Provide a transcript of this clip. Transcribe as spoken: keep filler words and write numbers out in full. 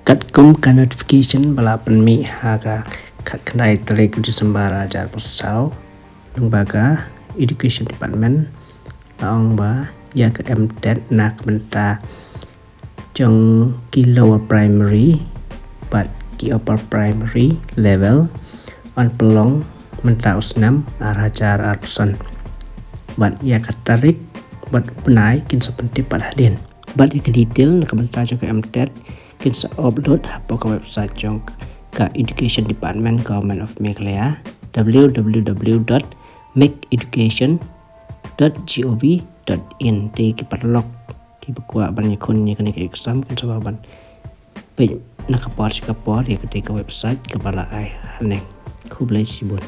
Katkum ka notification ba la pynmih ha ka khatkhyndai tarik December ar hajar arphew saw, lyngba ka Education Department, la ong ba ïa ka MTET na ka bynta jong ki lower primary bad ki upper primary level yn pynlong mynta u snem ar hajar arphew san. Bad ïa ka tarik bad u bnai kin sa pyntip pat hadien. Bad ïa ka detail na ka bynta jong ka MTET kin sa upload hapoh ka website jong ka Education Department, Government of Meghalaya, www.megeducation.gov.in. Te ki paralok kiba kwah ban ïakhun ïa kane ka exam kin sa bha ban peit na ka por sha ka por ïa kata ka website kaba la ai haneng. Khublei shibun.